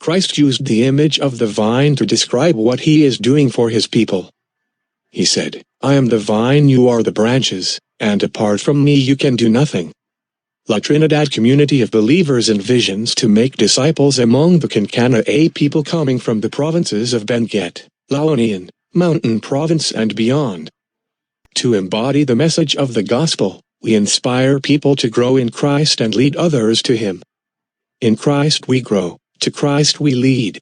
Christ used the image of the vine to describe what he is doing for his people. He said, "I am the vine, you are the branches, and apart from me you can do nothing." La Trinidad community of believers envisions to make disciples among the Kinkana'a people coming from the provinces of Benguet, La Union, Mountain Province and beyond. To embody the message of the gospel, we inspire people to grow in Christ and lead others to him. In Christ we grow, to Christ we lead.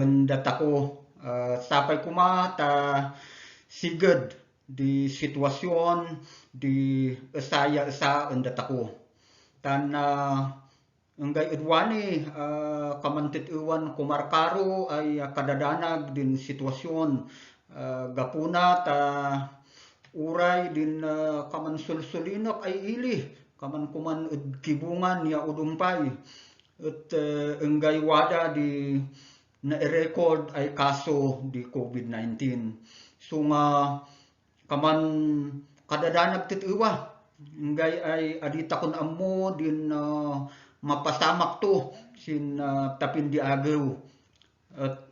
Dataku sapay kuma ta sigad di sitwasyon di saya sa dataku tan enggay udwani kamantit iwan kumarkaro ay kadadanag din sitwasyon gapuna ta uray din kaman sulsulinak ay ili kaman kuman kibungan ya udumpay at enggay wada di na-record ay kaso di COVID-19. So nga kaman kadadanag titiwa ngay ay adita kun ammo din mapasamak to sin tapin di agaw at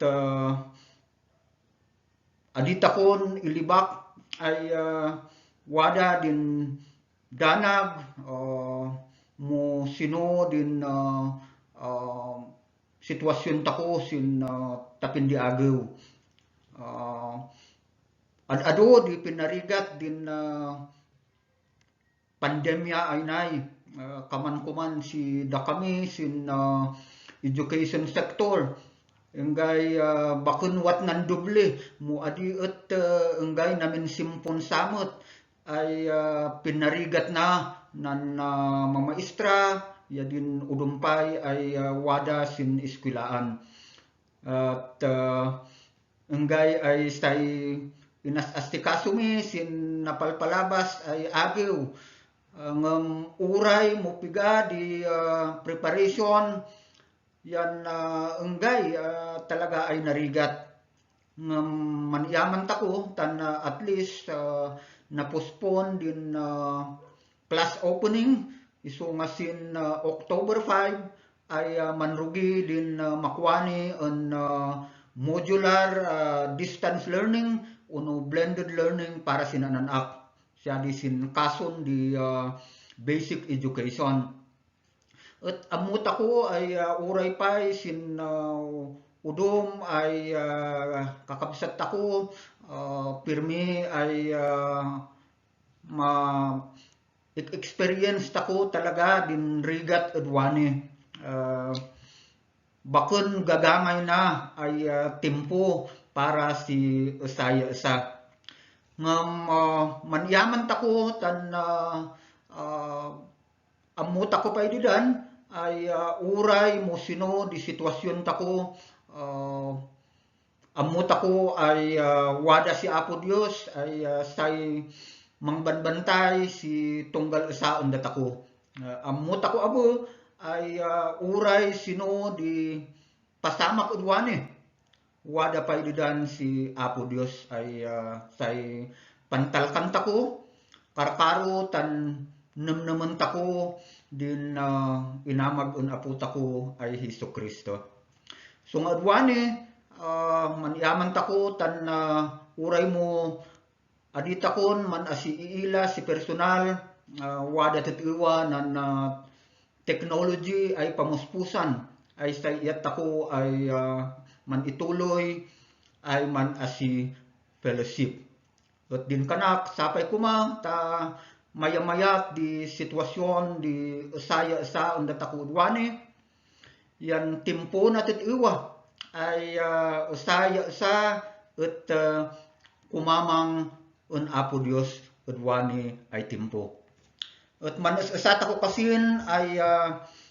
adita kun ilibak ay wada din danag mo sino din sitwasyon tako sin tapin di agaw. Ado di pinarigat din pandemya ay nay kaman kuman si dakami sin education sector enggay bakun wat nan doble mo adi at enggay namin simpon samot ay pinarigat na nan mamaistra ya din udumpay ay wada sin iskwilaan at enggay ay stay inasastikasumi sin napalpalabas ay agiw ng uray mo piga di preparation yan enggay talaga ay narigat ng maniyaman tako tan at least na-postpone din class opening. Isu nga sin October 5 ay manrugi din makuani on modular distance learning uno blended learning para sinananak. Siya di sin kason di basic education. At amut ako ay uray pa'y sin udom ay kakabsat ako pirmi ay experience tako talaga din rigat adwani. Bakun gagangay na ay tempo para si saya sa ngam manyaman tako tan amut ako pa ididan ay uray mo sino di sitwasyon tako amut ako ay wada si Apo Dios ay say mangbanbantay si tunggal saon datako. Amut ako abo ay uray sino di pasamak udwane. Wada pa ididan si Apo Dios ay say pantalkan tako karkaro tan namnaman tako din inamag un apo tako ay Hesus Kristo. So nga udwane manyaman tako tan uray mo adita kon man asiila si personal wada tatiwa nan technology ay pamuspusan ay sa iyat ako ay man ituloy ay man asi fellowship. At din kanak sapay kuma ta mayamayat di sitwasyon di saya sa unda tako udwane yan tempo na tatiwa ay usaya sa at kumamang un Apo Dios udwani ay tempo. At manasasat ako kasin ay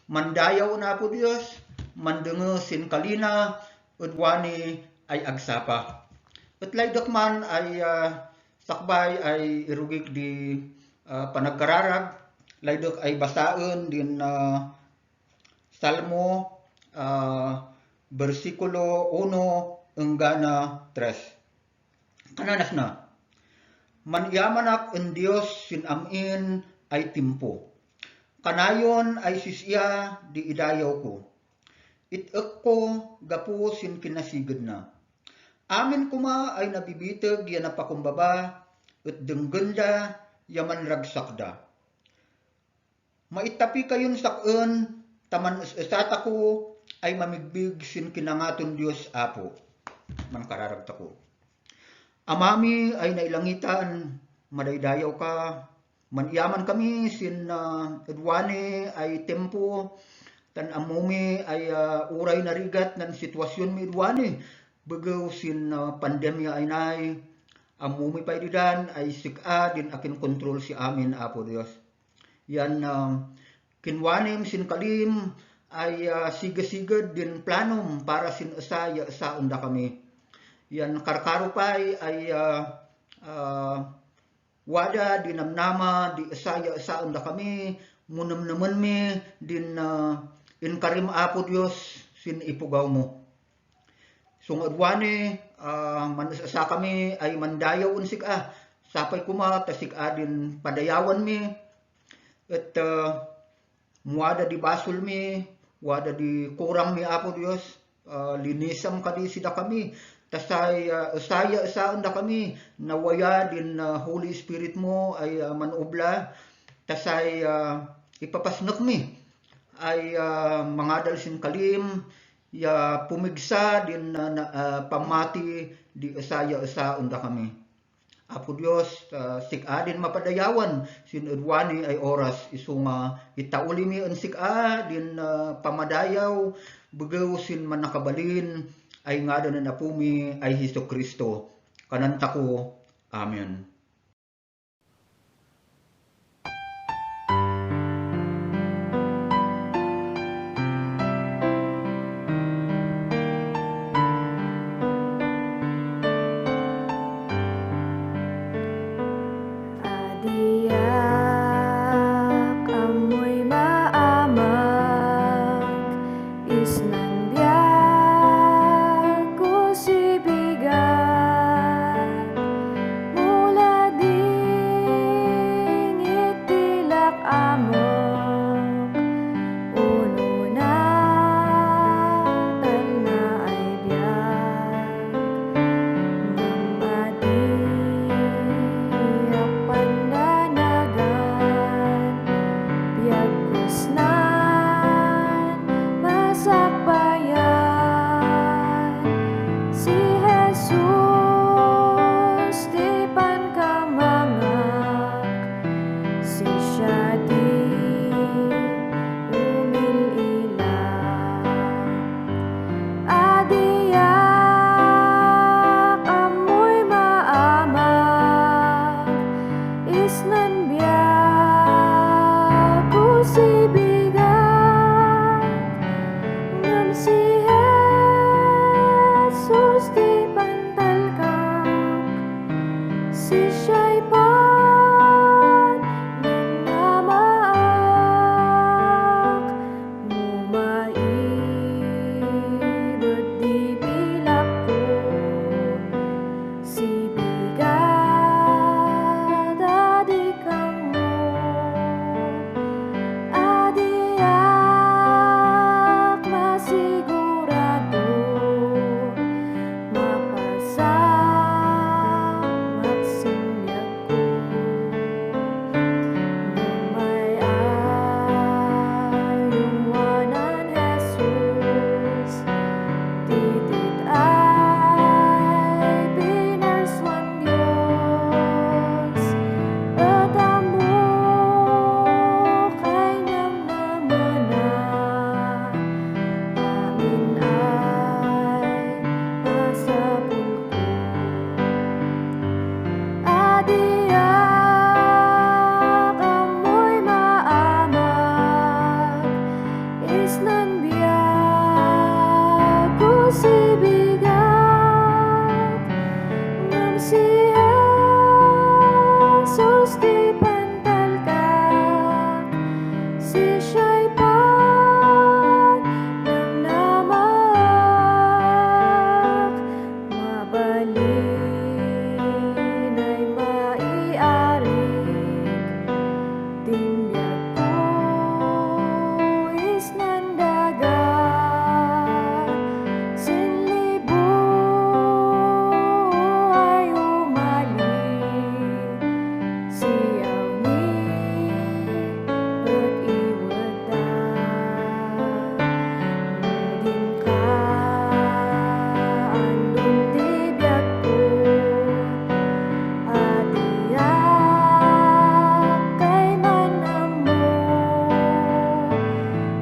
mandayaw na Apo Dios, mandengo sin kalina udwani ay agsapa. At laydak man ay sakbay ay irugig di panagkararag, laydak ay basaon din Salmo versikulo 1 hanggang 3. Kananas na. Manyamanak en Dios sin amin ay timpo. Kanayon ay sisya di idayaw ko. Itek ko gapu sin kinasigad na. Amin kuma ay nabibitag yan napakumbaba at denggenda yaman ragsakda. Maitapi kayon sakon taman esata ko ay mamigbig sin kinangaton Dios Apo. Man kararagta ko. Amami ay nailangitan, madaydayaw ka, manyaman kami sin edwane ay tempo, tan amumi ay uray narigat nan sitwasyon mi edwane, bagaw sin pandemya ay nay, amumi pa ididan ay sika din akin kontrol si amin Apo Dios. Yan kinwanim sin kalim ay sigasigad din planom para sin asaya sa unda kami. Yan karkaro pay ay wada dinamnama di asaya sa unda kami munamnaman mi din inkarim Apo Dios sin ipugaw mo. Sungadwane manasa kami ay mandayaw unsik sapay kuma tasik din padayawan mi at muada di basol mi wada di kurang mi Apo Dios linisam kadi sida kami tasay saya sa unda kami nawaya din Holy Spirit mo ay manubla tasay ipapasnak mi ay mangadal sin kalim ya pumigsa din pamati di saya sa unda kami. Apo Dios sik-a din mapadayawan sin udwani ay oras isunga itauli mi en sik-a din pamadayaw begaw sin manakabalin ay ngada na napumi ay Hesus Kristo. Kananta ko. Amen. Mula isnan biyaku si bigat ngam si Jesus di pantalkak si siya'y pananamaak mumaibad di bilak ko si bigat adik kamo adiak masigurado mapasamak sinyak ko may ayuwanan Jesus titit ay pinarswan Diyos at amo kay niyang namana amin ay masapul ko adiak amoy maamag isnan biyaku si bigat ngam si Jesus di pantalkak si siya'y pananamaak mabalin ay maiarik timbyak ko isnan dagat sinlibo ay umali siyaw ni at iwata nudin ka andun tibyak ko adiak kay manamo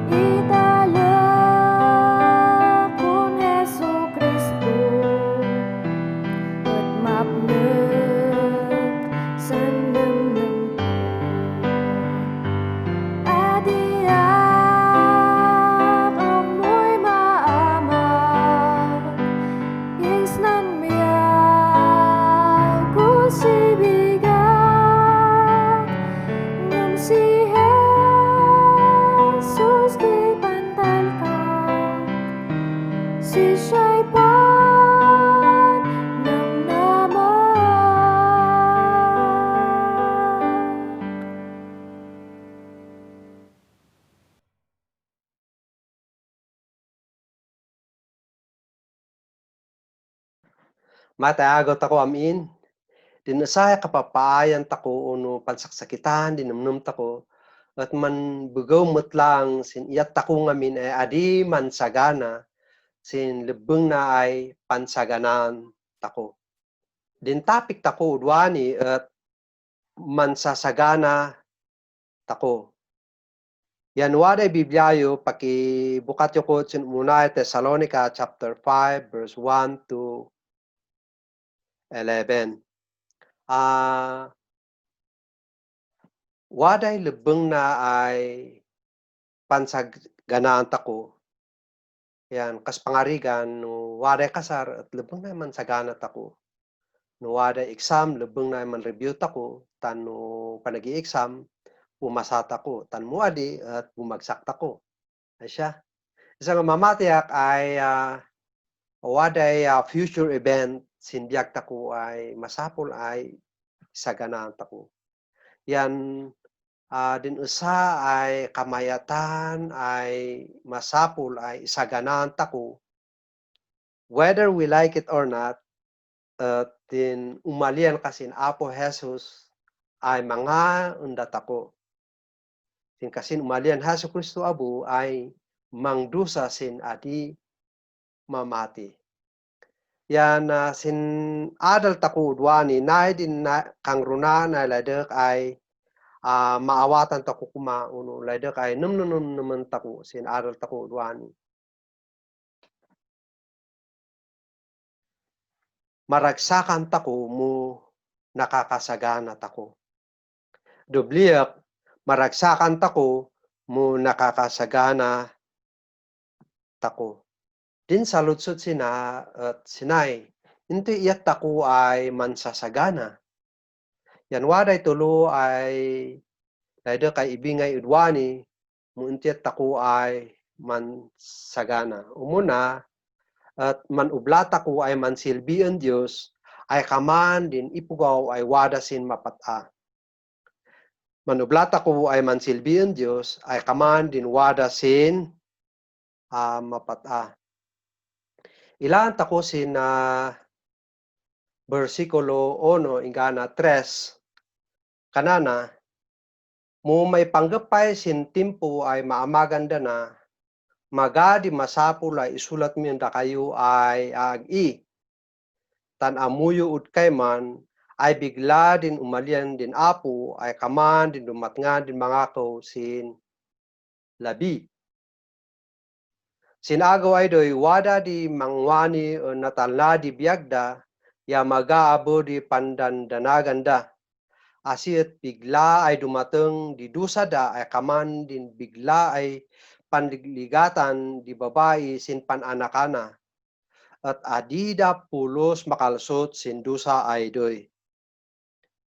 italak kun Hesu Kristo at mapnek sandamnam ko adiak amoy maamag isnan biyaku si bigat ngam si Jesus di pantalkak si siya'y pananamaak. Mataagot ako amin. Dinasaya kapapaayan tako uno pansaksakitan dinamnam tako at man bugaw mutlang sin iyat tako ngamin ay adi mansagana sin lebeng na ay pansaganan tako. Din tapik tako udwani at mansasagana tako. Yan waday Bibliayo pakibukat yo ko sin unay Thessalonica chapter 5 verse 1 to 11. Waday lebeng na ay pansagganaan tako. Yan, kas pangarigan, no waday kasar at lebeng na man sagana tako. No waday exam, lebeng na man review tako, tan no panagi-exam, pumasa tako, tan muadi at bumagsak tako. Ay siya. Isa nga mamatiyak ay waday future event sinbiyak tako ay masapol ay saganaan tako. Yan din usa ay kamayatan ay masapul ay isaganaan tako whether we like it or not din umalian kasin Apo Jesus ay mga undat ako din kasin umalian Hesu Kristo Abu ay mangdusa sin adi mamati yan sin adal tako udwani nay din kang runa na ladek ay maawatan tako kuma uno ladek ay num naman tako sin adal tako udwani maragsakan tako mo nakakasagana tako dubliyak maragsakan tako mo nakakasagana tako. Din sa lutsot sina at sinay, inte iyat tako ay mansasagana. Yan waday tulo ay dahil kay ibingay udwani mo intiyat tako ay mansagana. Umuna at manublata ko ay mansilbi ang Diyos ay kaman din ipugaw ay wadasin mapata. Manublata ko ay mansilbi ang Diyos ay kaman din wadasin mapata. Ilan tako sin versikulo 1 ingana 3 kanana mo may panggapay sin timpo ay maamaganda na magadi masapul ay isulat mi da kayo ay agi tan amuyo ut kay man ay bigla din umalian din apo ay kaman din dumatngan din mangakaw sin labi. Sinagaw ay doy wada di mangwani natalna di biyagda ya magaabo di pandandanaganda. Asit bigla ay dumateng di dusada ay kaman din bigla ay pandigligatan di babae sin pananakana. At adida pulos makalsot sin dusa ay doy.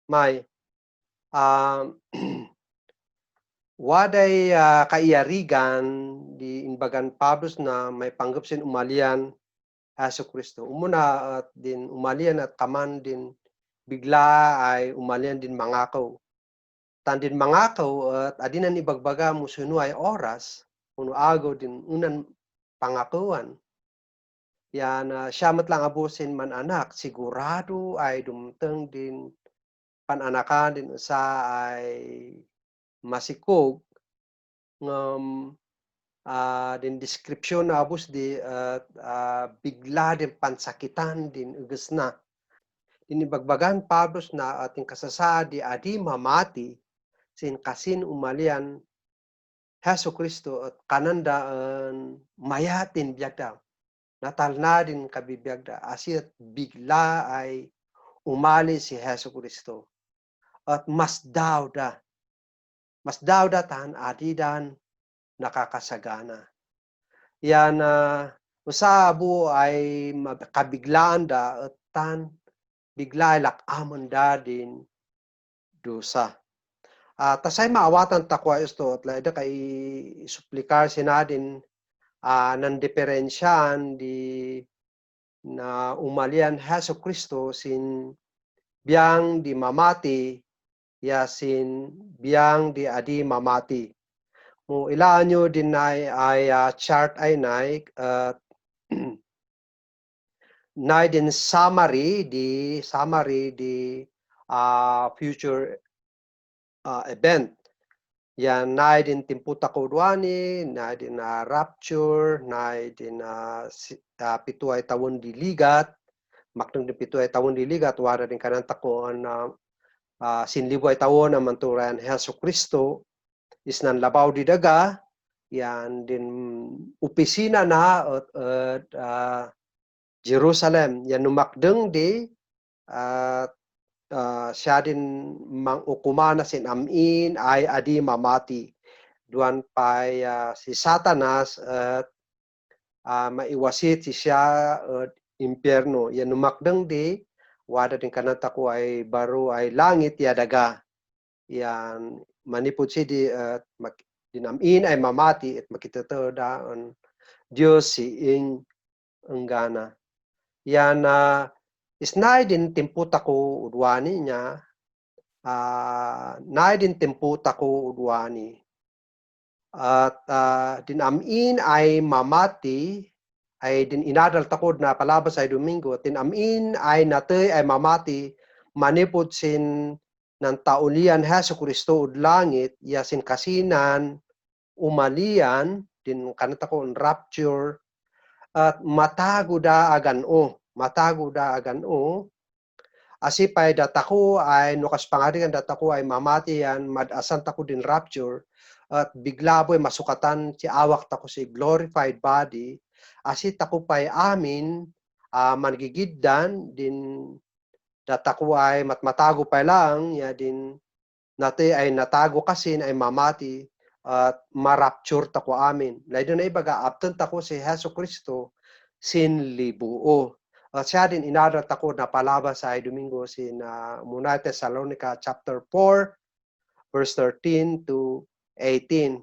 May waday kaiyarigan di inbagan Pablos na may panggap sin umalian Hesu Kristo. Umuna at din umalian at kaman din bigla ay umalian din mangakaw. Tan din mangakaw at adinan ibagbaga mo suno ay oras kuno agaw din unan pangakuan. Yan siyamat lang abusin man anak sigurado ay dumteng din pananakan din sa ay masikog ngam din description na abus di bigla din pansakitan din ugas na. Inibagbagan Pablos na ating kasasa di adi mamati sin kasin umalian Hesu Kristo at kanandaan mayatin biyagda. Natal na din kabibiyagda asit bigla ay umali si Hesu Kristo. At mas daw da tan adidan nakakasagana. Yan usabo ay kabiglaan da at tan bigla ay lakamon da din dosa. Tasay maawatan takwa isto at laida kay suplikar sinadin ng diferensyan di na umalian Hesu Kristo sin biyang di mamati ya sin biyang di adi mamati. Mo ilaan nyo din ay chart ay nay din summary di future event. Yan nay din timputa ko duani, nay din rapture, nay din pito ay tawon diligat, maknang din pito ay tawon diligat, wala din kanang takoan sinlibo ay tawon na manturan Hesu Kristo, isnan labaw di daga, yan din opisina na at Jerusalem, yan numakdeng di siya din mangukumana sin amin ay adi mamati. Duan pay si Satanas at maiwasit si siya at impyerno. Yan numakdeng di, wada din kanata ko ay baro ay langit yadaga. Yan manipod si di at dinamin ay mamati at makitato daan Diyos si ing anggana. Yan isnay din timputa ko udwani niya, nay din timputa ko udwani. At dinamin ay mamati, ay din inadal takod na palabas ay Domingo, dinamin ay natay ay mamati, manipod sin ng taulian Hesu Kristo ud langit, yasin kasinan, umalian, din kanata ko rapture, at matago da agano. Asipay datako ay nukas pangarigan datako ay mamati yan madasan tako din rapture at bigla boy masukatan si awak tako si glorified body asit tako pay amin manggigiddan din datako ay matmatago pa lang ya din Nati ay natago kasin ay mamati at marapture tako amin. Lain na ibaga aptan tako si Hesus Kristo sin libuo. At siya din inadat ako na palabas ay Domingo sin Muna Thessalonica chapter 4 verse 13 to 18.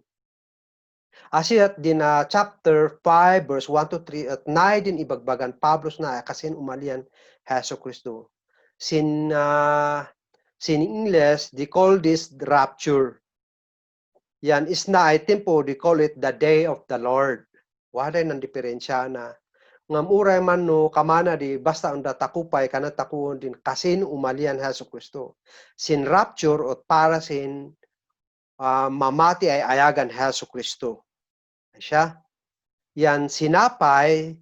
Asiat din chapter 5 verse 1 to 3 at nay din ibagbagan Pablos na kasin umalian Hesus Kristo. Sin English, they call this rapture. Yan is na ay tempo, they call it the day of the Lord. Waday ng diferensya na. Ngam uray man no kamana di basta ang datakupay kana takuon din kasin umalian Hesus Kristo. Sin rapture at para sin mamati ay ayagan Hesus Kristo. Siya. Yan sinapay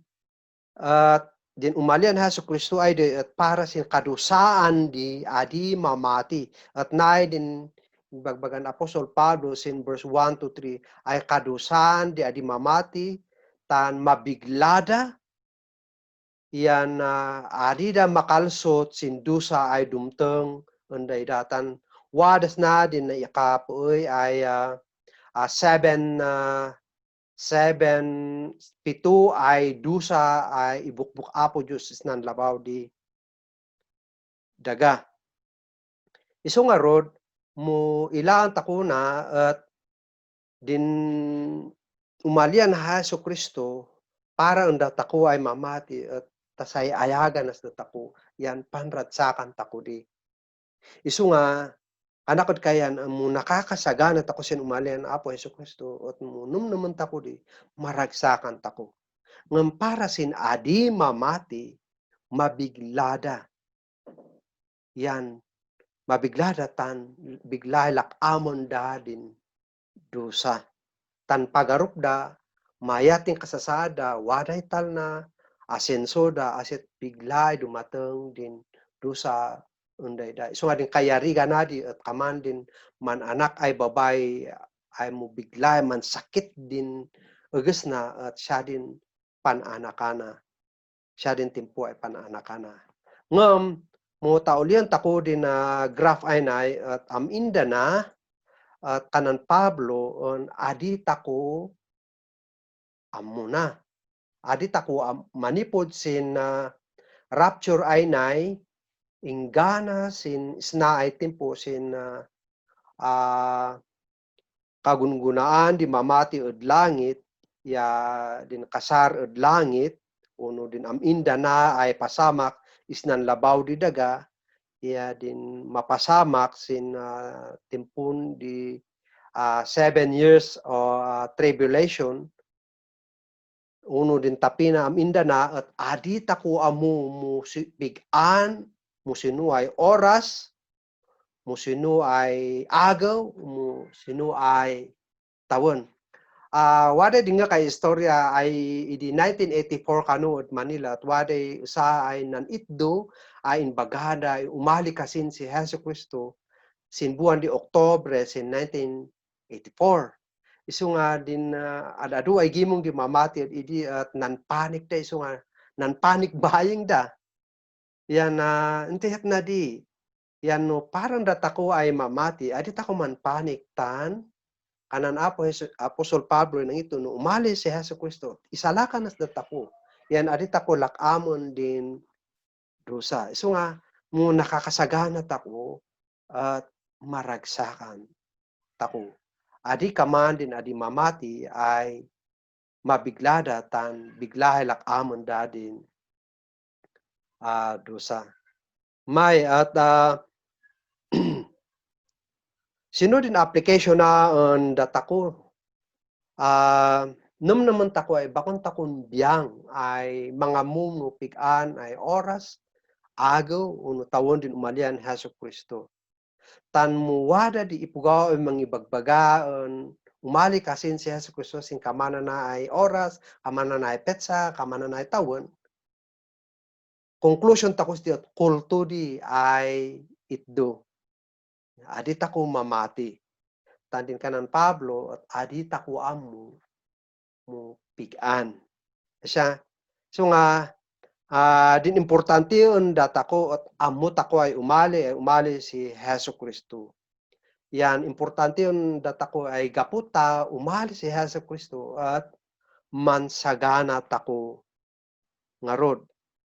at din umalian Hesus Kristo ay di at para sin kadusaan di adi mamati at nay din bagbagan Apostol Pablo sin verse 1 to 3 ay kadusaan di adi mamati tan mabiglada yan adi da makalsot sin dusa ay dumteng unday datan wadas na din na ikapoy ay 7 ay dusa ay ibukbuk apo Diyos isnan labaw di daga. Iso nga rod mo ilaan tako na at din umalian Hesus Kristo para anda tako ay mamati at tasay ayagan as tako yan panratsakan tako di. Iso nga anakod kayan mo nakakasagana tako sin umalian Apo Hesus Kristo at mo naman tako di maragsakan tako. Ngam para sin adi mamati mabiglada. Yan mabiglada tan biglay lakamon da din dosa. Tan pagarup da mayating kasasada waday tal na asenso da asit biglay dumateng din dosa unday da. So nga din kayariga na di at kaman din man anak ay babay ay mo biglay man sakit din ugas na at siya din pananakana. Siya din timpo ay pananakana. Ngam mo taulian tako din na graph ay na at aminda na at kanan Pablo on adi tako amuna. Adi tako manipod sin rapture ay nay ingana sin sna ay tempo sin kagungunaan di mamati od langit ya din kasar od langit uno din aminda na ay pasamak isnan labaw di daga ya din mapasamak sin timpun di 7 years o tribulation uno din tapina aminda na at adi tako amu bigan mo sinuay oras mo sinuay agaw mo sinuay tawon. Waday din nga kay istorya ay idi 1984 kanood Manila at waday usa ay nanitdo ay inbagada ay umali kasin si Hesus Kristo sin buwan di Oktobre sin 1984. Isu nga din adadu ay gimong di mamati at idi at nanpanik da isu nga nanpanik baying da. Yan intihak na di. Yan no parang datako ay mamati adi tako man panik tan kanan Apostol Pablo nang ito no umalis si Hesus Kristo isalakan nas datako yan adi tako lakamon din dosa. So nga mo nakakasagana tako at maragsakan tako. Adi kaman din adi mamati ay mabiglada tan biglahay lakamon dadin dosa. May at sino din application na on datako num naman tako ay bakon takon biyang ay mga muno pigan ay oras agaw uno tawon din umalian Hesus Kristo. Tan muwada di ipugaw ay mangibagbagaan umali kasin si Hesus Kristo sin kamana na ay oras, kamana na ay petsa, kamana na ay tawon. Conclusion tako sti at kulto di ay itdo. Adi tako mamati. Tandin kanan Pablo at adi tako amu mo pigan. Siya. So nga din importante on data ko at amu tako ay umali si Hesus Kristo. Yan, importante yun datako ay gaputa, umali si Hesus Kristo at mansagana tako nga rod.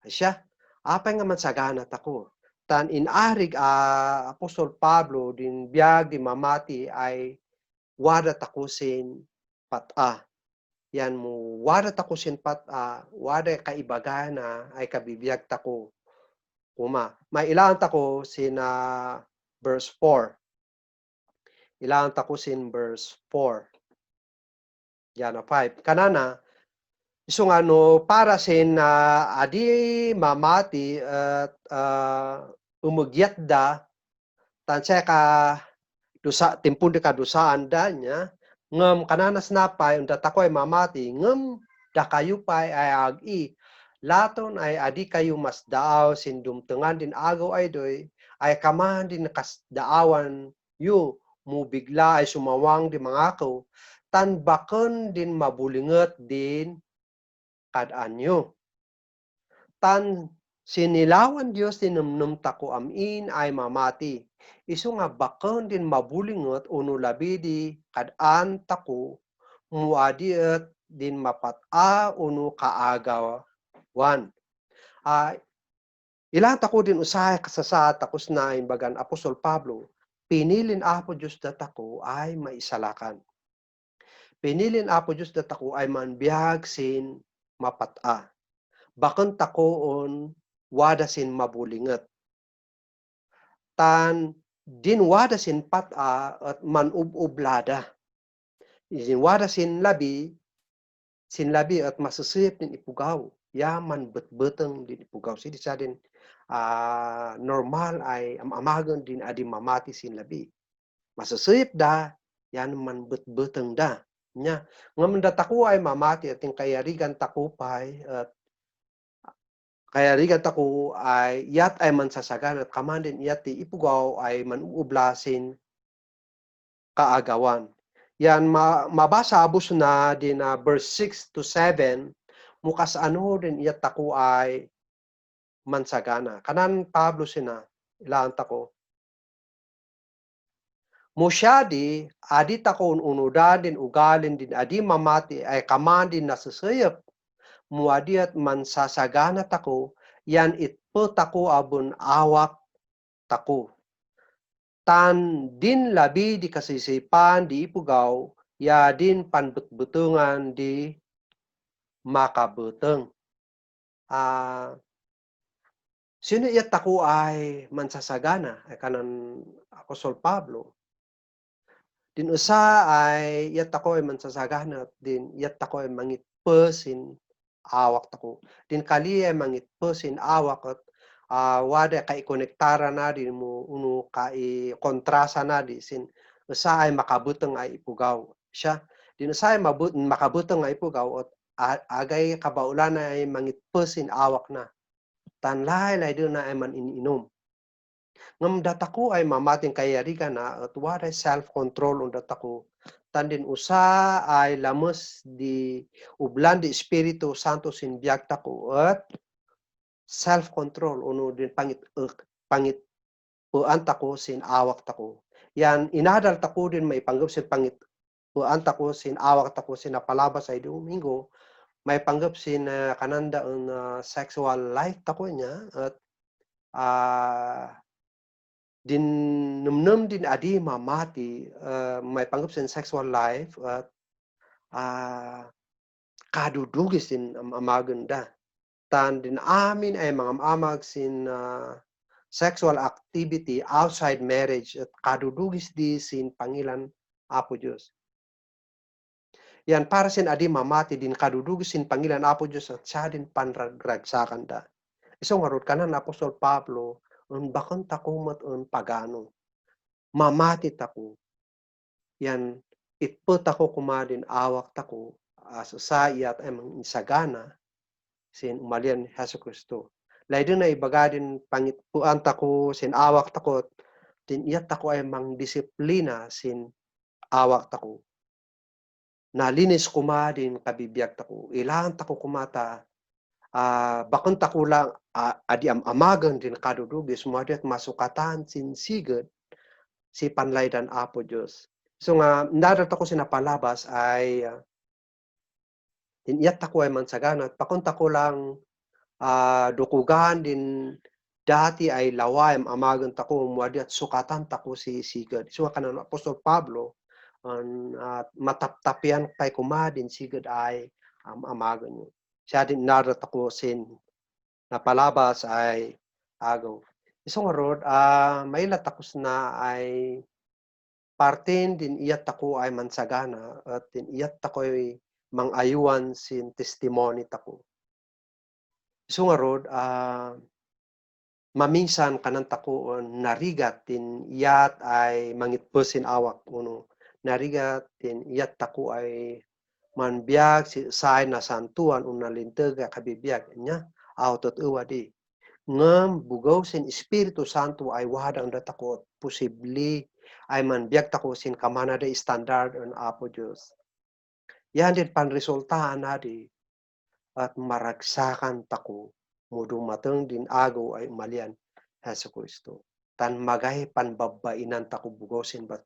Siya, apay nga mansagana tako. Tan inarig Apostol Pablo din biyag di mamati ay wada tako sin pata. Yan mo, wada tako sin pata, wada kaibagana ay kabibiyag tako. Kuma, may ilan tako sin verse 4. Ilan tako sin verse 4. Yan na 5. Kanana, so nga no, para sin adi mamati at umugyat da, tansya ka dusa, timpun di ka dusaan da niya, ngam kananas napay, unda takoy mamati, ngam da kayo pay ay agi, laton ay adi kayo mas daaw sin dumtengan din agaw ay doy, ay kamahan din nakas daawan yu, mo bigla ay sumawang di mga ko, tan bakon din mabulingot din kadanyo. Tan sinilawan Dios tinumnum tako amin ay mamati. Isu nga bakon din mabulingot uno labidi kadan tako muadiet din mapata uno kaagawan. Ilan tako din usahay kasasa takos na imbagan Apostol Pablo, pinilin Apo Diyos datako ay maisalakan. Pinilin Apo Diyos datako ay manbiyag sin mapata. Bakon takoon wada sin mabulingat. Tan din wada sin pata at manubublada. Din wada sin labi at masusuyip din ipugaw. Yaman betbeteng din ipugaw. Sidi sa din normal ay amagan din adi mamati sin labi. Masusuyip da, yan man betbeteng da. Nya, ngam dataku ay mamati at yung kayarigan takupay at kaya rigat ako ay yat ay mansasagan at kamandin yat ti ipugaw ay manuublasin kaagawan. Yan mabasa abos na din verse 6 to 7 mukas ano din yat ako ay mansagana. Kanan Pablo sina ilaan tako. Musyadi adi takon unudan din ugalin din adi mamati ay kamandin nasusuyop muadi at mansasagana tako, yan itpo tako abon awak tako. Tan din labi di kasisipan di ipugaw, ya din panbutbutungan di makabuteng. Sino iyat tako ay mansasagana? Ay kanan Apostol Pablo. Din usa ay iyat tako ay mansasagana, din iyat tako ay mangitpesin awak tako. Din kali ay mangitpesin awak at wada kay konektara na din mo uno kay kontrasa na di sin usa ay makabuteng ay ipugaw siya. Din usa ay makabuteng ay ipugaw at agay kabaulan na ay mangitpesin awak na. Tanlay din na ay man iniinom. Ngam datako ay mamating kayarigan na at wada self-control on datako. Tandin usa ay lamos di ublan di Espiritu Santo sin biag tako at self-control uno din pangit puan tako sin awak tako. Yan inadal tako din may panggap sin pangit puan tako sin awak tako sin napalabas ay Domingo may panggap sin kananda ang sexual life tako niya at din numnum din adi mamati may panggap sin sexual life at kadudugis din amaganda. Tan din amin ay mga amag sin sexual activity outside marriage at kadudugis di sin pangilan Apo Diyos. Yan para sin adi mamati din kadudugis sin pangilan Apo Diyos at siya din panragragsakan da. Iso nga rod kanan Apostol Pablo un bakon takumat un pagano. Mamati tako. Yan itput ako kumadin awak tako asasayat ay mangisagana sin umalian Hesus Kristo. Lain na ibaga din pangitpuan tako sin awak tako din iyat tako ay mangdisiplina sin awak tako. Nalinis kumadin kabibiyag tako. Ilan tako kumata bakon tako lang adi amagan din kadudugis muadat masukatan sin sigad si panlaydan Apo Diyos. So nga, nadat ako sinapalabas ay iniyat ako ay mansagana. Pakunta ko lang dukugan din dati ay lawayam amagan tako muadi at sukatan tako si sigad. So kanan Apostol Pablo at mataptapian kay kumadin sigad ay amagan nyo. Siya din nadat ako sin napalabas ay agaw. Isang rod, may latakos na ay partin din iyat tako ay mansagana at din iyat tako ay mangayuan sin testimony tako. So nga rod, maminsan kanan tako narigat tin iyat ay mangitpusin awak uno. Narigat tin iyat tako ay manbiag si say na santuan unalintega kabibiyag niya autot uwadi. Ngam bugaw sin Espiritu Santo ay wadang datako posible ay manbiag tako sin kamana de standard on Apo Diyos. Yan din panresultahan na di at maragsakan tako mudumateng din agaw ay umalian Heso Kristo. Tan magay panbabainan tako bugosin bat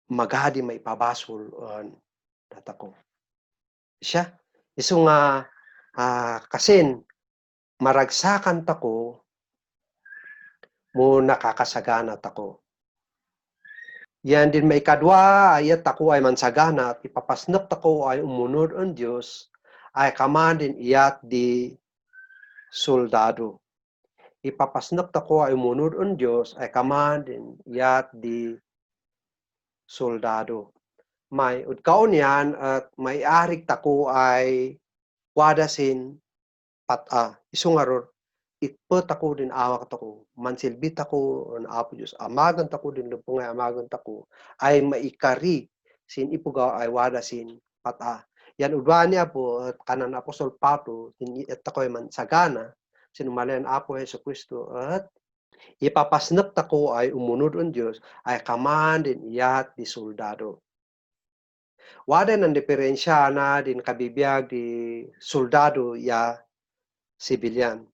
magadi may pabasol natako. Siya iso nga kasin maragsakan tako mo nakakasagana tako. Yan din may kadwa ayat tako ay mansagana at ipapasnap tako ay umunod ang Diyos ay kaman din iyat di soldado. Ipapasnap tako ay umunod ang Diyos ay kaman din iyat di soldado. May udkaon yan at may arik tako ay wadasin isungaror itpot ako din awak tako mansilbit ako on Apo Diyos amagan tako din lupungay amagan tako ay maikari sin ipugaw ay wadasin yan udwa niya po at kanan Apostol Pablo at ako ay mansagana sinumalayan Apo Heso Kristo at ipapasnap tako ay umunod on Diyos ay kaman din iyat di soldado. Wada ng diferensya na din kabibiyag di soldado ya sibilyan.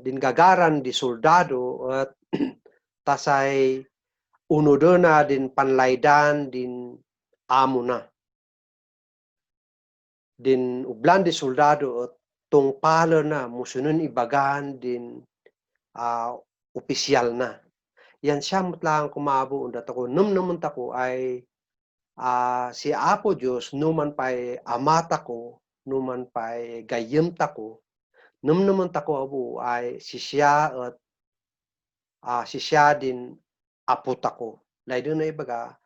Din gagaran di soldado at tasay unudo na din panlaydan din amo na. Din ublan di soldado at tungpalo na musunun ibagan din opisyal na. Yan siya lang kumabo undat ako. Naman tako ay si Apo Diyos numan pa'y amata ko, numan pa'y gayem tako, naman tako abo ay siya at siya din apo tako. Lay doon na ibaga,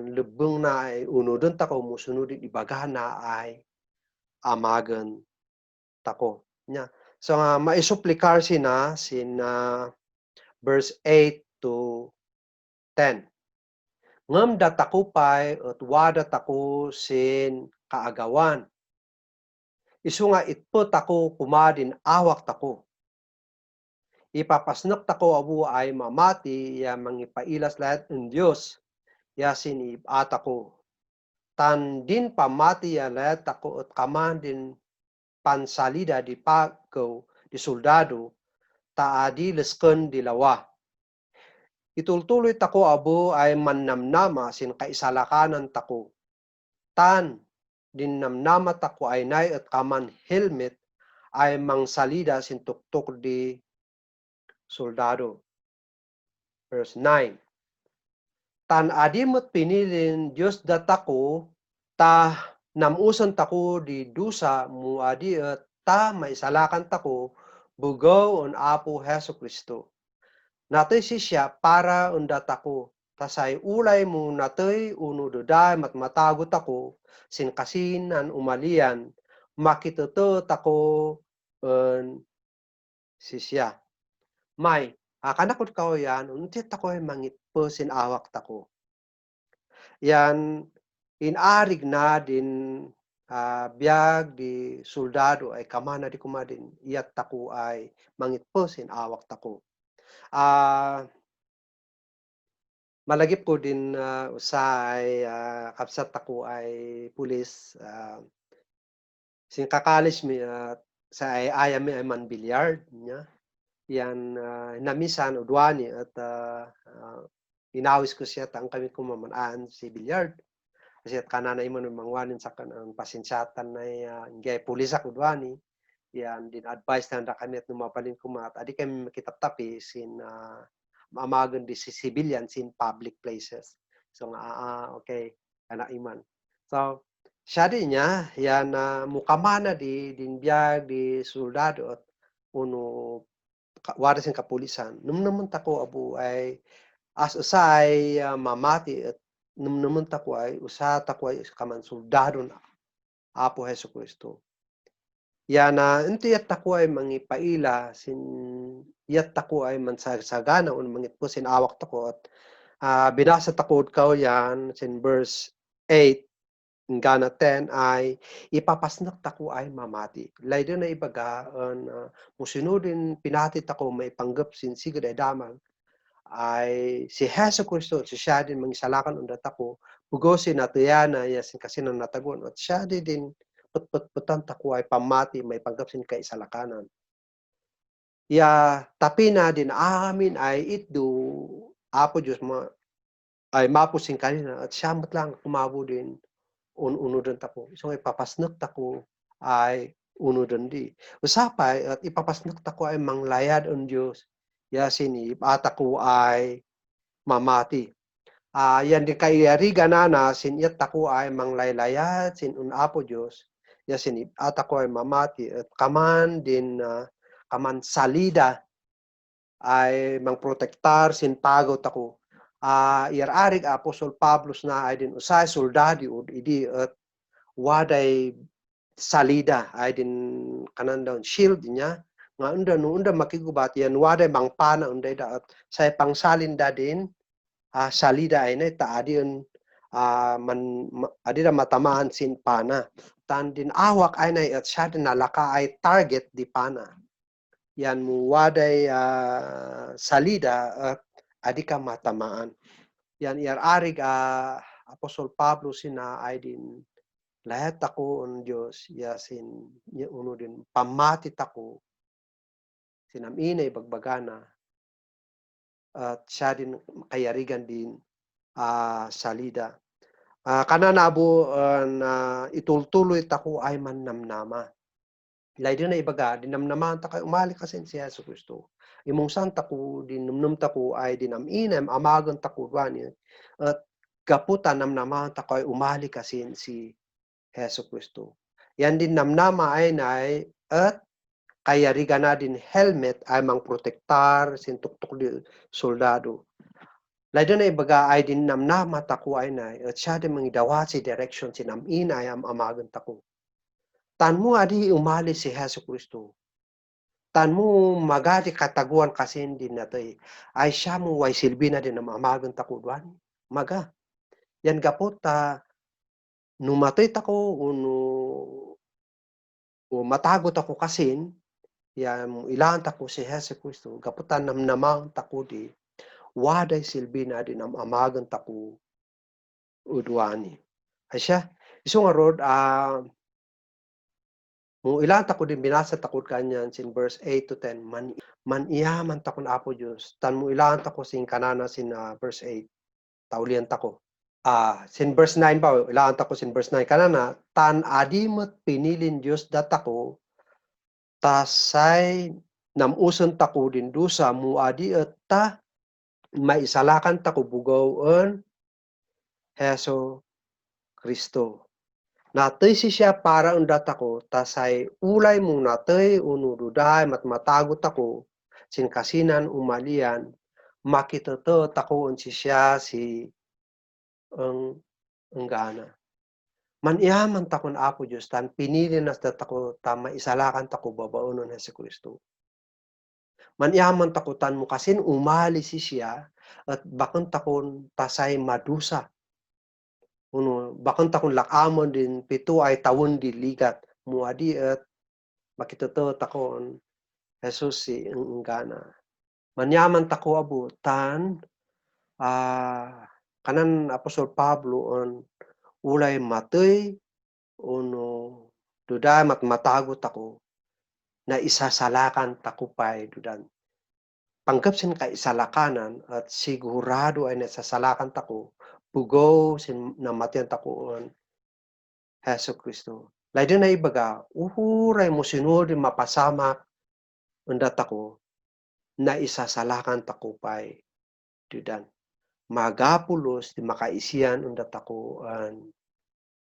lubong na ay unodon tako, musunodin ibaga na ay amagan tako. So maisuplikar sina verse 8 to 10. Ngam datako pa'y at wada tako sin kaagawan. Isu nga itpo tako kumadin awak tako. Ipapasnap tako abu ay mamati ya mangipailas lahat ng Diyos. Ya sinib atako. Tan din pamati ya lahat tako at kaman din pansalida di pagaw di soldado taadi lesken di lawa. Itultuloy tako abo ay mannamnama sin kaisalakanan tako. Tan din namnama tako ay nay at kaman helmet ay mangsalida sin tuktok di soldado. Verse 9. Tan adimot pinilin Diyos datako ta namusan tako di dusa muadi at ta maisalakan tako bugaw on Apo Heso Kristo. Natoy siya para undatako tasay ulay mo natoy uno doday matmatagot ako sin kasinan umalian makituto tako siya. May kanakot kao yan untit tako ay mangitpo sin awak tako. Yan inarig na din biyag di soldado ay kamana di kumadin iyat tako ay mangitpo sin awak tako. Malagip ko din usay kapsat ako ay pulis sin kakalis mi sa ay ayam mi ay man bilyard niya yan namisan udwani at inawis ko siya tang kami kumamanaan si Bilyard. Kasi at kananay mo ng mangwanin sa kanang pasinsyatan na ngay pulisak udwani. Yan din advice na kami at numapalin kumat. Adi kami makitap-tapi sin maamagan di si civilians in public places. So okay, kana iman. So siya din niya, yan mukamana di biyag di soldado at uno wala sing kapulisan. Nung naman tako abu ay as usay mamati at nung naman tako ay usa tako ay kaman soldado na Apo Hesu Kristo. Yan enti at tako ay mangipaila sin yat tako ay mansagana un mangit po sin awak tako at binasa tako kao yan sin verse 8 Gana 10 ay ipapasnak tako ay mamati. Laydo na ibaga musinudin pinati tako may panggap sin sigad ay damag ay si Hesu Kristo at siya din mangisalakan undat ako bugosin natuyana yasin kasi nang natagon at siya din putputan tako ay pamati may panggap sin kaisalakanan. Ya tapi na din amin ay itdo Apo Diyos ay mapusin kanina at siya lang kumabo din unudan tako. So ipapasnak tako ay unudan di. Usapay at ipapasnak tako ay manglayad on Diyos. Yasin ipata ko ay mamati. Yan di kay ganana sin iyat tako ay manglaylayad sin unapo Diyos. Yasin ipata ko ay mamati at kaman din kaman salida ay mangprotektar sin pagaw tako. Irarig Apostol Pablo na ay din usay soldado ud idi at waday salida ay din kanan daw shield niya nga unda makigubat yan waday mangpana unday da at say pangsalin da din salida ay na adi yun adi da matamaan sin pana tan din awak ay na at siya din nalaka ay target di pana yan mo waday salida at adi ka matamaan. Yan arig Apostol Pablo sina ay din lahat ako on Diyos yasin uno din pamati tako sinamina ibagbagana at siya din kayarigan din salida. Kananabo na itultuloy tako ay mannamnama. Laydo na ibaga, dinamnaman ta kay umali kasi si Yesu Kristo. Imong santa ko, dinumnum ta ko ay dinaminem, amagon ta ko at gaputan namnaman ta ko ay umali kasi si Yesu Kristo. Yan din namnama ay nay at kayarigan na din helmet ay mang protektar sin tuktok di soldado. Laydo na ibaga ay din namnama ta ko ay nay at siya din mangidawa si direction sinamin ay amagon ta ko. Tan mo adi umali si Hesu Kristo. Tan mo magadi kataguan kasi din natay. Ay siya mo way silbi na din na mamagan takuduan. Maga. Yan gapot numatay tako o matagot ako kasin yan ilan tako si Hesu Kristo. Gaputan namnamang tako di waday silbi na din na mamagan tako udwani. Ay siya. Iso nga rod Kung ilan tako din binasa takot kanyan sin verse 8 to 10 man iyaman takon Apo Dios tan mo ilan tako sin kanana sin verse 8 taulian tako sin verse 9 pa ilan tako sin verse 9 kanana tan adimet pinilin Dios datako tasay namuson tako din dusa mu adi etta maisalakan tako bugawen Heso Kristo. Natay siya para undat ako, tasay ulay mong natay unududay matagot ako, sin kasinan umalian, makitoto tako siya si ang gana. Maniyaman takon Apo Diyos, tan pinili nas tako, tama isalakan tako babaunon Hesu Kristo. Maniyaman tako tan mo kasin umali siya, at bakon takon tasay madusa. Bakon takon lakamon din pito ay tawon di ligat muadi at makitoto takon Jesus si gana. Manyaman tako abutan kanan Apostol Pablo on ulay matay uno duda matagot ako na isasalakan tako pay dudan panggap sin kaisalakanan at sigurado ay nasasalakan tako, bugaw sin namatian tako on Heso Kristo. Lain na ibaga, uhuray mo sinuri mapasamak undat ako na isasalakan tako pay didan. Magapulos di makaisian undat ako an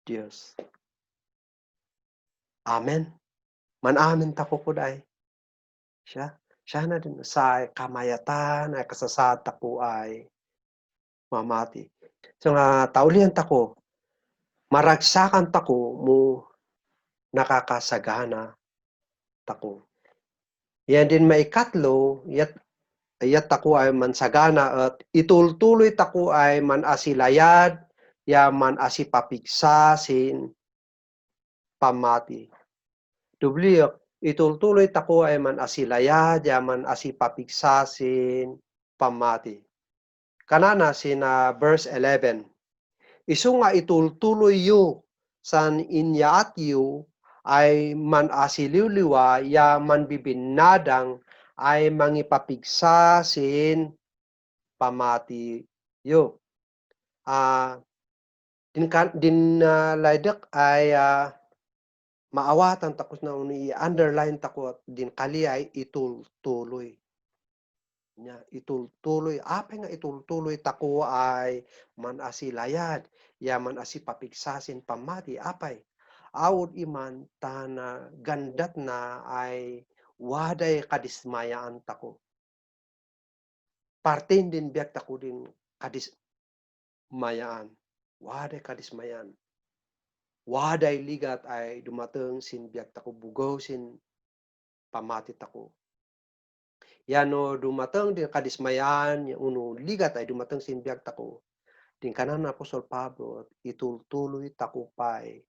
Dios. Amen. Manamin tako ko day. Siya na din sa kamayatan ay kasasad tako ay mamati. So nga taulian tako, maragsakan tako mo nakakasagana tako. Yan din may katlo, yat tako ay mansagana at itultuloy tako ay manasilayad, ya manasipapigsasin pamati. Dubliok, itultuloy tako ay manasilayad, ya manasipapigsasin pamati. Kanana sina verse 11. Isu nga itultuloy yu san inyaat yu ay manasiliwliwa ya manbibinadang ay mangipapigsasin pamati yu. Din laydak ay maawatan takos na i-underline tako din kali ay itultuloy. Nya itultuloy apay nga itultuloy tako ay manasilayad ya manasipapigsasin pamati apay awod iman tana gandat na ay waday kadismayaan tako partin din biyak tako din kadismayaan waday kadismayaan waday ligat ay dumateng sin biyak tako bugaw sin pamati tako. Yano dumateng din kadismayaan, uno ligat ay dumateng sin biag tako. Din kanan Apostol Pablo, itultuloy tako pay.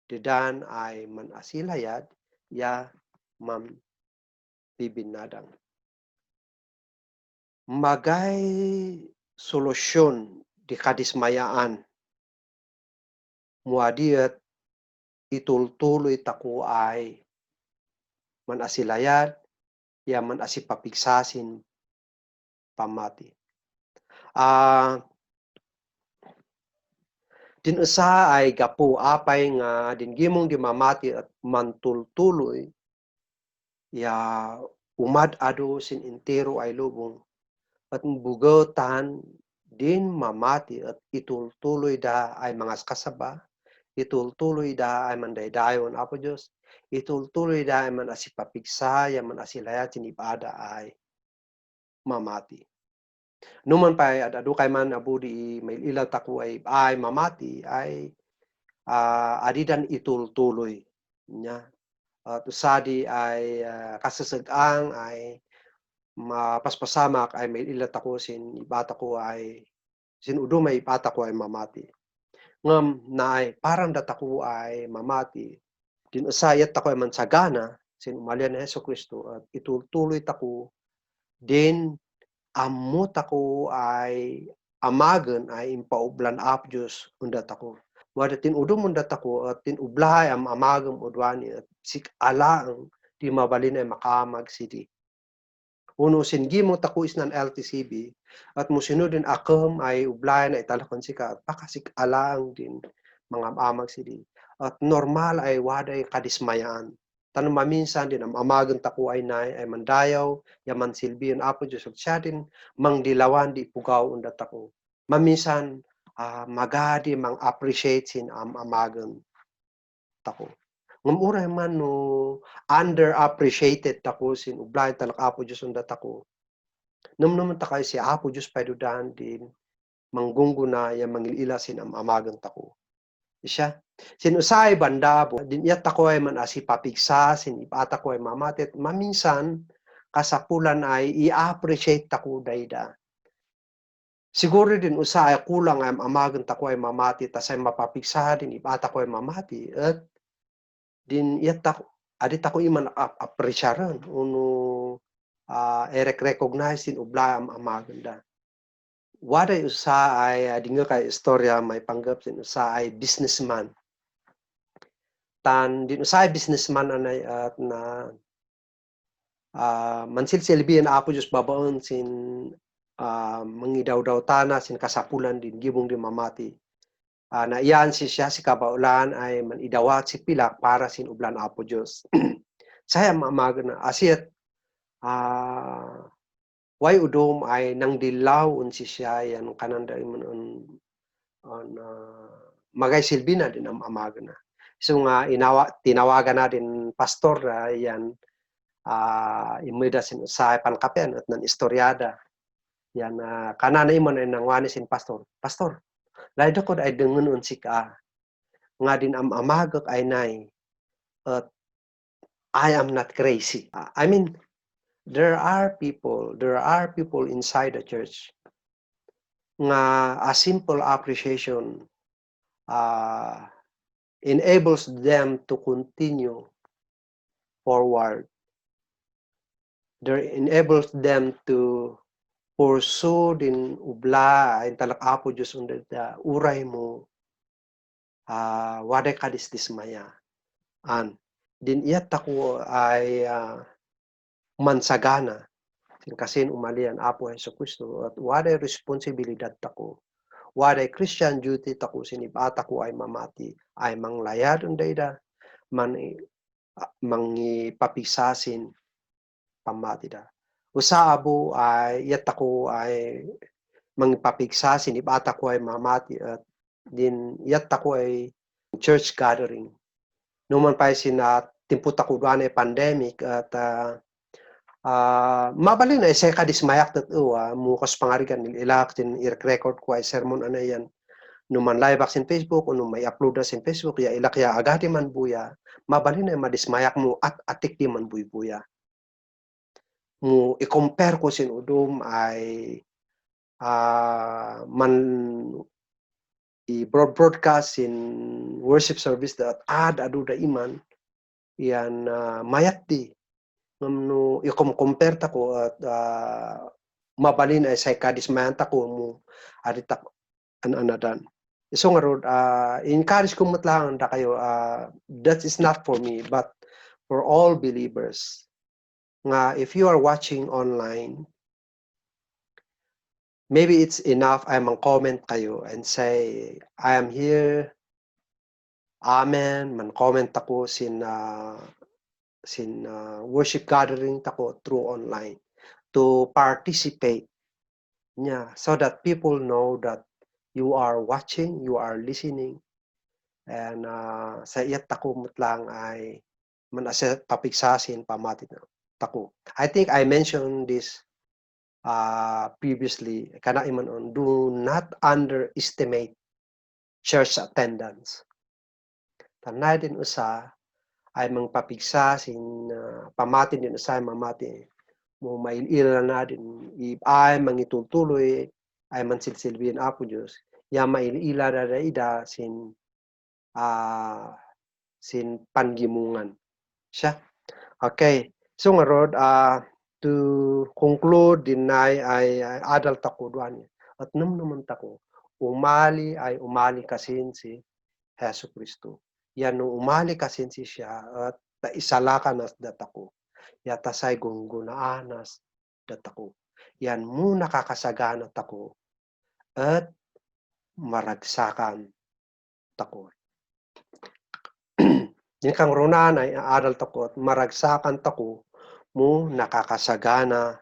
Didan ay manasilayad, ya bibinadang. Magay solusyon di kadismayaan. Muadiat itultuloy tako ay manasilayad, ya manasipapigsasin pamati. Din usa ay gapu apay nga din gimong di mamati at mantultuloy ya umad ado sin intero ay lubong at bugotan din mamati at itultuloy da ay mga kasaba itultuloy da ay mandaydayon apo Dios itultuloy da ay manasipapigsa ya manasilayat sin ibada ay mamati. Numan pa adu kay man abudi may ilaw tako ay mamati ay adidan itultuloy nya. At usadi ay kasasag-ang ay mapaspasamak ay may ilaw tako sin ibata ko ay sin udo may ibata ko ay mamati. Ngam na ay parang datako ay mamati. Din usayat tako ay mansagana sin umalian ni Hesus Kristo at itultuloy tako din ammo tako ay amagen ay impaublan ap Dios undat ako. Wada tinudom undat ako at tinublahay am amagem udwani at sik alaang di mabalin ay makamag sidi. Uno singimo tako isnan LTCB at musinudin akem ay ublayan na italakon sika at pakasik alaang din mga amag sidi. At normal ay waday kadismayaan. Tanong maminsan din ang amagan tako ay mandayaw, yaman silbiyon apo Diyos at siya din mangdilawan di pugaw undat ako. Maminsan magadi mang appreciate sin amagan tako. Ngumura man no underappreciated tako sin ublay talak apo Diyos undat ako. Naman takay si apo Diyos paidudan din manggungguna ya mangilila sin amagan tako. Siya sinusay bandabo din iyat ako ay manasipapigsa sin ibata ko ay mamatit maminsan kasapulan ay i-appreciate tako dayda. Siguro din usa ay kulang ay amagan tako ay mamati tasay mapapigsa din ibata ko ay mamati at din iyat tako adi tako iman appreciaran uno recognize din ubla am amagan da. Waday usa ay dinga kay istorya may panggap sin usa ay businessman. Tan din usa ay businessman anay at na mansilsilbihan Apo Diyos babaon sin mangidaw-daw tana sin kasapulan din gibong din mamati. Na iyan siya si kabaulan ay manidawat si pilak para sin ublan Apo Diyos. Saya maamaga na asit way udom ay nang dilaw si siya yan kananda on magay silbi na din ang amaga na. So nga tinawagan na din pastor yan imida sin usay pankapen at nan istoryada. Yan kanana imon ay nangwani sin pastor. Pastor, lain ko ay dengen unsik nga din am amagak ay nay at I am not crazy. I mean, there are people inside the church nga a simple appreciation enables them to continue forward. There enables them to pursue din ubla ay talak Apo Diyos under uray mo waday kadisdismaya. An din iyat ako ay mansagana kasi umalian Apo Jesucristo at waday responsibilidad tako. Waday Christian duty tako sinibata ko ay mamati ay manglayad undayda mangipapisasin pamati da. Usa abo ay iyat ako ay mangipapigsasin ibata ko ay mamati at din iyat ako ay church gathering. Numan pa timput ako doon ay pandemic at mabalin na isa kadismayak mukas pangarigan ilak din i-record ko ay sermon yan numan live sin Facebook o may upload na sin Facebook ya ilak ya agadi man buya mabalin na madismayak mo at atik di man buya mo i-compare ko sin udom ay man i-broadcast in worship service that adu da iman yan mayat di no i-compare ta ko at mabalin ay say kadismayan ta ko mo arita anadan so nga rod encourage ko matlang da kayo that is not for me but for all believers nga if you are watching online maybe it's enough ay mang-comment kayo and say I am here amen man-comment ako sin worship gathering tako through online to participate niya so that people know that you are watching, you are listening and sa iyat tako mutlang ay manasa papigsasin pamati tako. I think I mentioned this previously kana iman on do not underestimate church attendance. Tanay din usa ay mangpapigsa sin pamati din usay mamati mo mailila na din ay mangitultuloy ay mansilsilbihan Apo Diyos ya mailila na ida sin pangimungan siya. Okay, so nga rod to conclude dinay ay adult ako duan at naman tako umali kasin si Hesus Kristo. Yan nung umali kasin si siya at isalakan nas datako. Yata say gungunaanas datako. Yan mo nakakasagana tako at maragsakan tako. Yan kang runan ay adult tako at maragsakan tako mo nakakasagana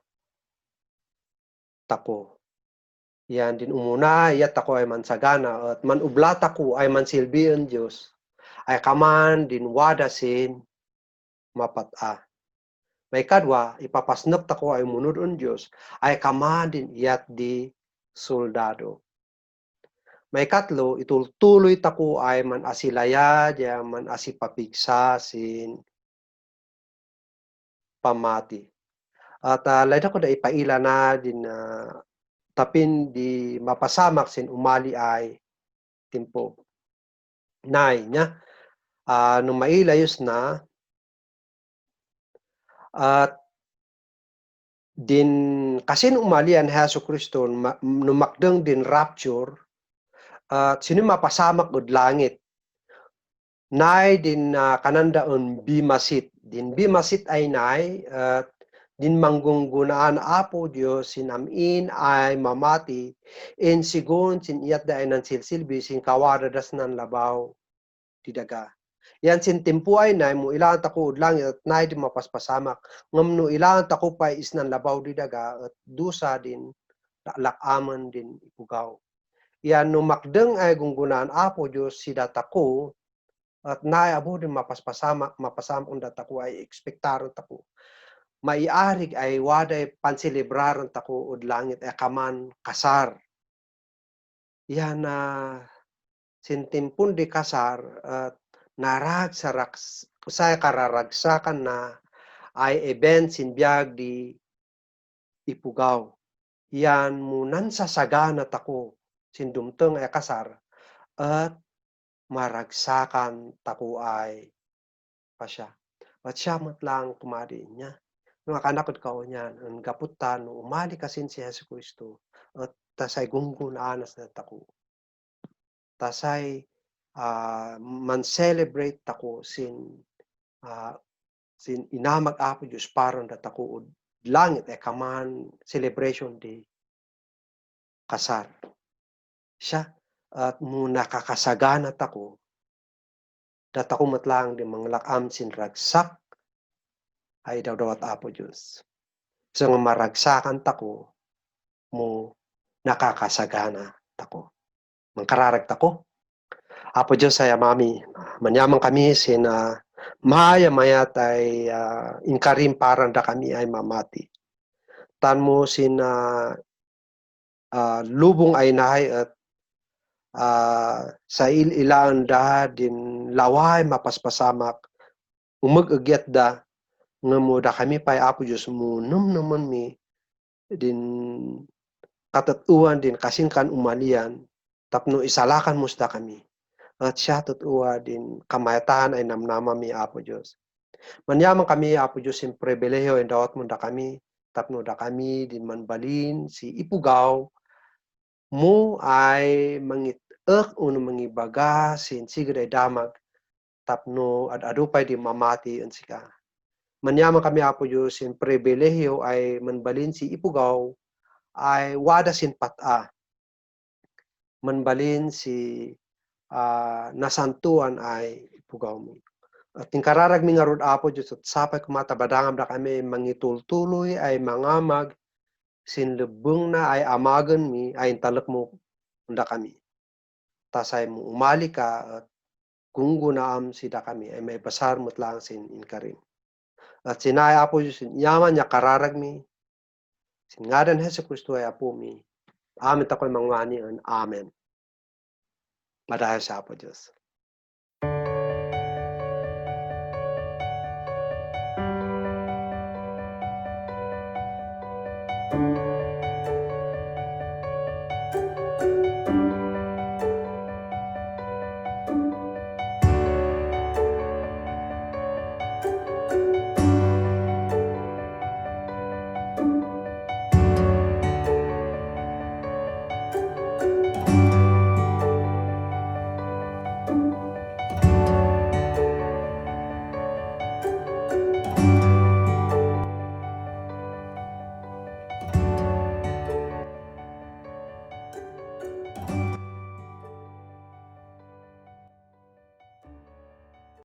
tako. Yan din umuna, iyat ako ay mansagana at manublat ako ay mansilbihan Diyos ay kaman din wadasin mapata. May kadwa, ipapasnap tako ay munudon Diyos ay kaman din iyat di soldado. May katlo, itultuloy tako ay man asilaya, man asipapigsasin pamati. At lain ako da ipaila na din tapin di mapasamak sin umali ay timpo. Nay niya, nung mailayos na, at din kasi nung umali ang Hesus Kristo, numakdang din rapture, at sino mapasamak od langit, nay din kananda on bimasit. Din bimasit ay nay, at din manggunggunaan Apo Diyos sin amin ay mamati in sigun sin iyat da ay nan silsilbi sin kawadadas nan labaw ti daga. Yan sin tempo ay na mo ilaan tako udlang at nay di mapaspasamak ngam no ilaan tako pa isnan labaw di daga at dusa din lakaman din ipugaw. Yan no makdeng ay gunggunaan Apo Diyos si datako at nay abo din mapaspasamak dataku ay ekspektaron tako. Maiarig ay waday panselebraran tako ud langit ay kaman kasar. Yan na sintimpun di kasar at narag sa usay kararagsakan na ay event sinbiag di ipugaw. Yan munan sa sagana tako sindumteng ay kasar at maragsakan tako ay pasya. At siya matlang kumadi niya. Mga kanakot kao niyan, ang gaputan, umali kasin si Yesu Kristo, at tasay gunggunanas na tako. Tasay man-celebrate tako sin inamag Apo Diyos paron da tako langit ay kaman celebration di kasar. Siya at mo nakakasagana tako, datako matlang di manglakam sin ragsak ay dawdawat Apo Diyos. So nga maragsakan tako, mo nakakasagana tako. Mangkararag tako. Apo Diyos ay amami, manyamang kami sin maya-mayat ay inkarim parang da kami ay mamati. Tan mo sin lubong ay nahay at sa ilaan da din laway mapaspasamak, umag-agyat da nga mo da kami pa'y Apo Diyos mo naman mi din katatuan din kasingkan umalian tapno isalakan mo da kami at siya tatuwa din kamayatahan ay namnama mi Apo Diyos. Manyaman kami Apo Diyos sin pribilehiyo ay dawat mo da kami tapno da kami din manbalin si ipugaw mo ay mangit-ek uno mangibaga sin sigud ay damag tapno adupay di mamati en sika. Manyaman kami Apo Diyos sin pribilehiyo ay manbalin si ipugaw ay wada sin pata. Manbalin si nasantuan ay ipugaw mo. At tingkararag mi nga rod Apo Diyos at sapay kumatabadangam da kami mangitultuloy ay mangamag sin lubong na ay amagan mi ay talak mo da kami. Tasay mo umali ka at gunggunaam si da kami ay may basar mo't lang sin inkarim. At sinay Apo Diyos, yaman niya kararag mi. Sin ngadan Hesus Kristo ay Apo mi. Amen tako'y mangwani. Amen. Madahil sa Apo Diyos.